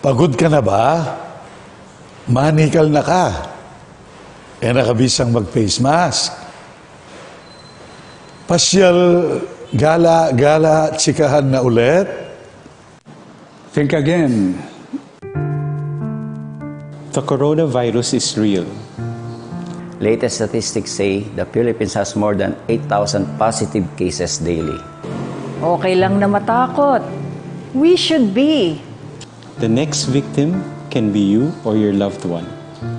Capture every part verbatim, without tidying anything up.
Pagod ka na ba? Manikal na ka. E na ka bisang mag-face mask. Pasyal, gala-gala, chikahan na ulit. Think again. The coronavirus is real. Latest statistics say the Philippines has more than eight thousand positive cases daily. Okay lang na matakot. We should be. The next victim can be you or your loved one.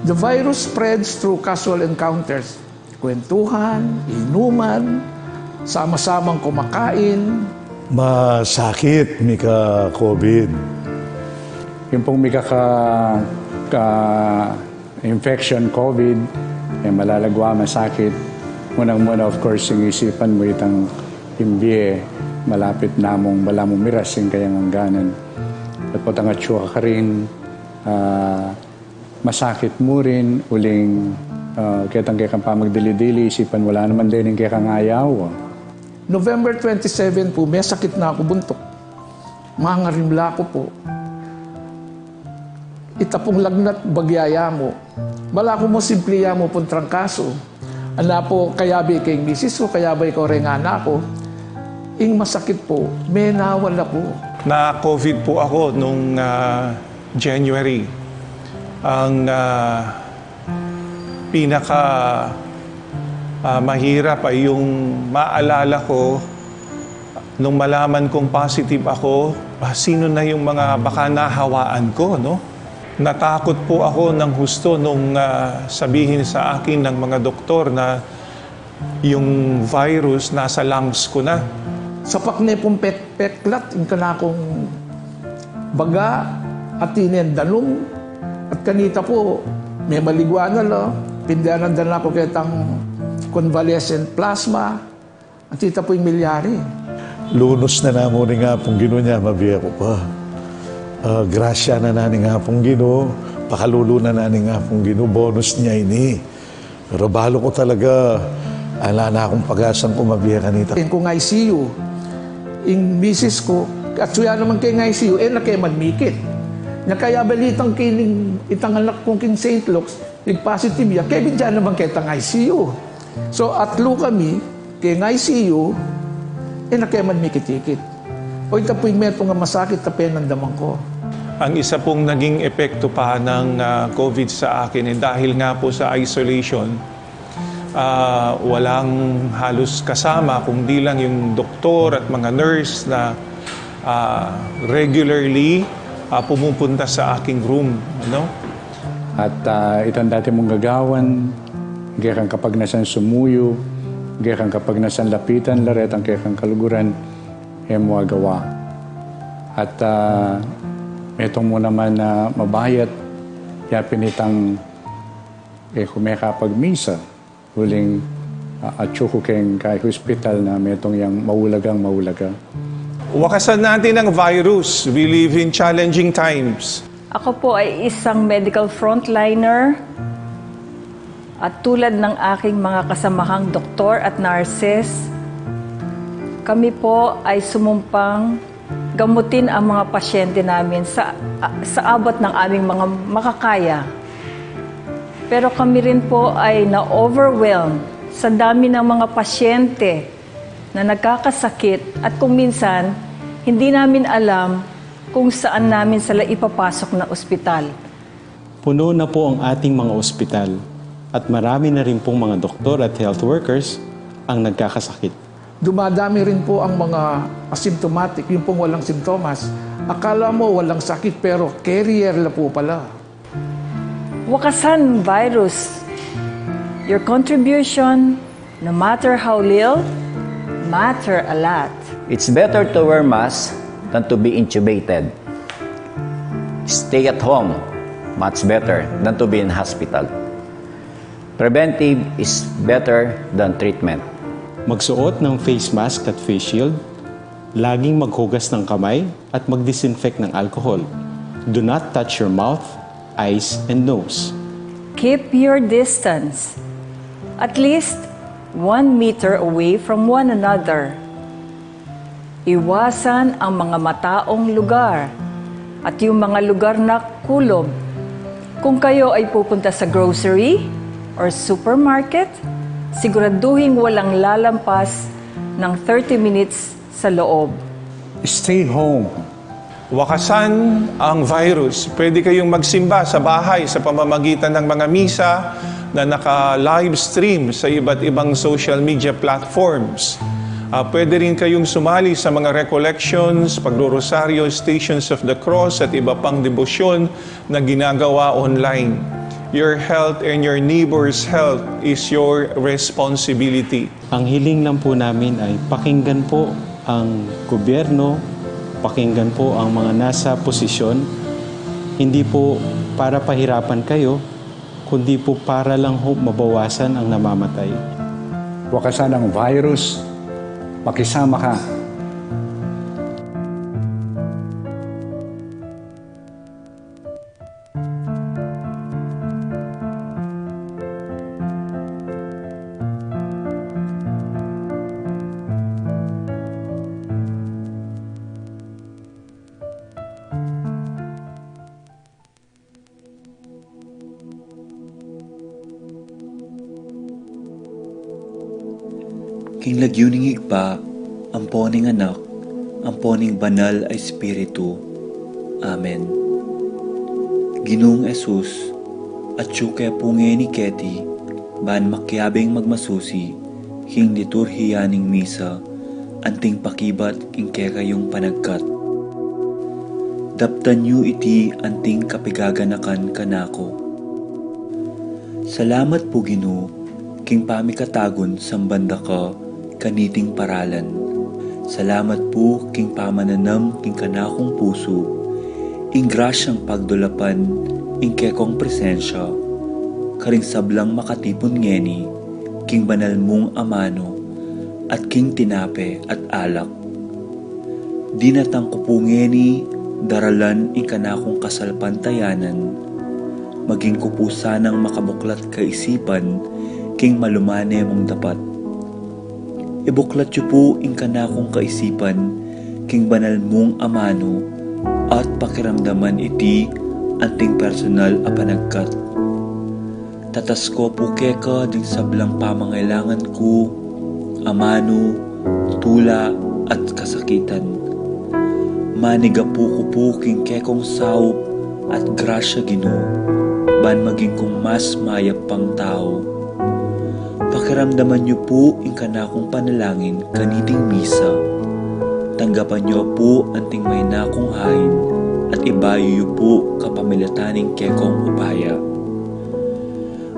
The virus spreads through casual encounters. Kwentuhan, inuman, sama-samang kumakain. Masakit, mika-COVID. Yung pong mika ka, ka infection, COVID, e malalagwa, masakit. Munang-muna, of course, ing isipan mu itang ing bie, malapit na mung balamu miras ing kayang angganan. At potang atsu ka karin, ah, masakit mu rin, uling, ah, ketang kekang pamagdili-dili, isipan mu la naman dening kekang ayaw. November twenty-seven pu, mesakit na ku buntuk. Mangarimla ku pu. Ita pung lagnat bagya ya mu. Balaku mu simple ya mu pung trangkasu. Ana pu, kayabe ke ing misis ku, kayabe ke reng anak ku. Ing masakit pu, menawa la pu. Na-COVID pu aku nung, ah, January. Ang, ah, pinaka, ah, mahirap ay yung maalala ko nung malaman kong positive ako, ah, sino na yung mga baka nahawaan ko, no? Natakot po ako ng husto nung, ah, sabihin sa akin ng mga doktor na yung virus nasa lungs ko na. Sapak ne pung pek-, peklat ing kanakung baga, at ine ing danum, at kanita pu, memaligwa na la, pindanan da na ku ketang convalescent plasma, at ita pu ing milyari. Lunus na namu ning Apung Ginu, nya mabie ku pa. Ah, grasya na na ning Apung Ginu, pakalulu na na ning Apung Ginu, bonus ne ini. Pero balu ku talaga, ala na kung pag-asang kumabie kanita. Ing kung I C U, ing misis ku, atsu ya naman keng I C U, e na ke man mikit. Nya kaya balitang kining itang anak kung king Saint Luke's, nag-positive ya, kebit ya naman ketang I C U. So, atlu kami, keng I C U, e na ke man mikit-ikit. O, ita pu ing metung a masakit a penandaman ku. Ang isa pong naging epekto pa ng, ah, COVID sa akin, eh, dahil nga po sa isolation, ah, walang halos kasama, kung di lang yung doktor at mga nurse na, ah, regularly, ah, pumupunta sa aking room, ano? At, ah, itang dati mung gagawan, kekang kapagnasan sumuyu, kekang kapagnasan lapitan la retang kekang kaluguran, e mu agawa. At, ah, metung mu naman a mabayat, ya pin itang, e ku mekapagmisa, uling, ah, atsu ku keng kay hospital na metung yang maulagang maulaga. Wakasan natin ang virus. We live in challenging times. Ako po ay isang medical frontliner at tulad ng aking mga kasamahang doktor at nurses, kami po ay sumumpang gamutin ang mga pasyente namin sa, sa abot ng aming mga makakaya. Pero kami rin po ay na-overwhelm sa dami ng mga pasyente na nagkakasakit at kung minsan, hindi namin alam kung saan namin sila ipapasok na ospital. Puno na po ang ating mga ospital at marami na rin pong mga doktor at health workers ang nagkakasakit. Dumadami rin po ang mga asymptomatic, yung pong walang simptomas. Akala mo walang sakit, pero carrier la po pala. Wakasan virus. Your contribution, no matter how little, matter a lot. It's better to wear mask than to be intubated. Stay at home, much better than to be in hospital. Preventive is better than treatment. Magsuot ng face mask at face shield. Laging maghugas ng kamay at mag-disinfect ng alcohol. Do not touch your mouth, eyes, and nose. Keep your distance, at least one meter away from one another. Iwasan ang mga mataong lugar. at yung mga lugar na kulob. Kung kayo ay pupunta sa grocery or supermarket, siguraduhing walang lalampas ng thirty minutes sa loob. Stay home. Wakasan ang virus. Pwede kayong magsimba sa bahay sa pamamagitan ng mga misa na naka-live stream sa iba't ibang social media platforms. Ah, pwede rin kayong sumali sa mga recollections, pagrorosaryo, Stations of the Cross at iba pang debosyon na ginagawa online. Your health and your neighbor's health is your responsibility. Ang hiling lang po namin ay pakinggan po ang gobyerno, pakinggan po ang mga nasa posisyon, hindi po para pahirapan kayo, kundi po para lang ho mabawasan ang namamatay. Wakasan ang virus. Makisama ka. King lagyu ning Ibpa, ampo ning Anak, ampo ning Banal a Espiritu. Amen. Ginung Jesus, atyu ke pu ngeni keti, ban makiabing magmasusi, king liturhiya ning misa, anting pakibat king kekayung panagkat. Daptan yu iti anting kapigaganakan kanaku. Salamat pu Ginu, king pamikatagun samban da ka kaniting paralan. Salamat pu king pamananam king kanakung pusu, ing grasyang pagdulapan ing kekong presensya, karing sablang makatipun ngeni, king banal mung amanu, at king tinape at alak. Dinatang ku pu ngeni daralan ing kanakung kasalpantayanan, maging ku pu sanang makabuklat kaisipan king malumane mung dapat. Ibuklat yu pu ing kanakung kaisipan king banal mung amanu at pakiramdaman iti anting personal a panagkat. Tatas ko pu keka ding sablang pamangailangan ku, amanu, tula, at kasakitan. Manigapu ku pu king kekong saup at grasya Ginu, ban maging kung mas mayap pang tau. Pakiramdaman yu pu ing kanakung panalangin kaniting misa. Tanggapan yu pu anting maina kung hain at ibayu yu pu kapamilatan ning kekong upaya.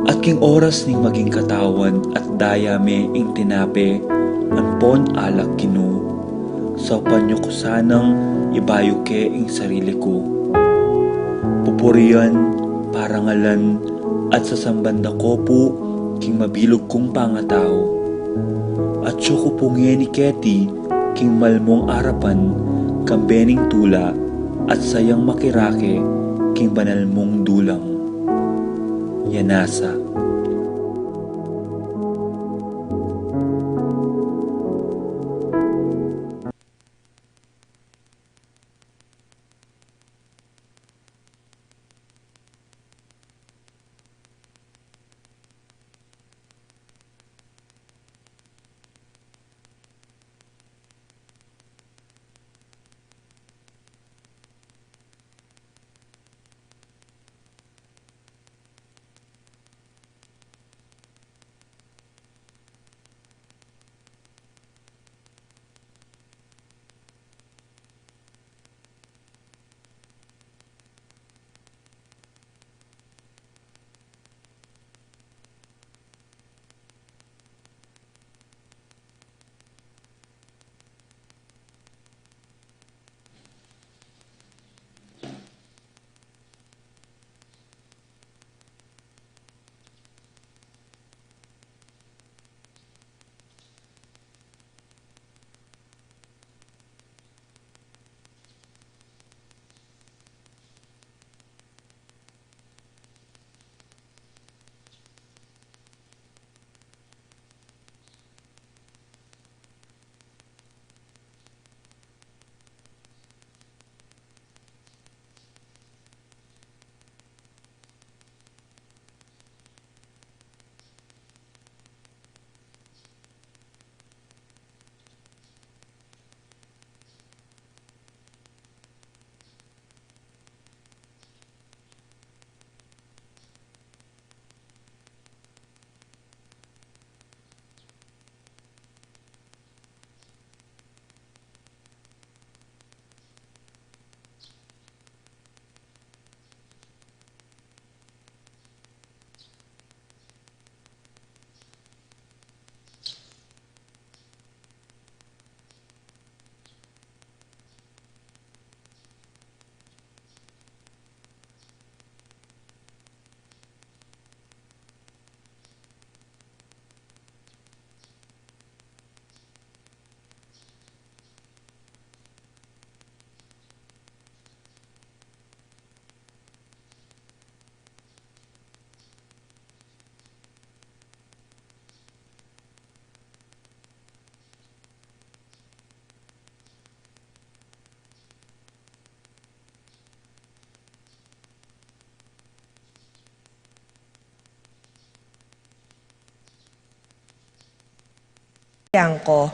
At king oras ning maging katawan at daya me ing tinape ampon alak Ginu, saupan yu ku sanang ibayu ke ing sarili ku. Pupurian, parangalan, at sasamban da ko pu king mabilug kung pangatau. Atyu ku pu ngeni keti king malmung arapan kambe ning tula at sayang makirake king banal mung dulang. Yanasa. ko.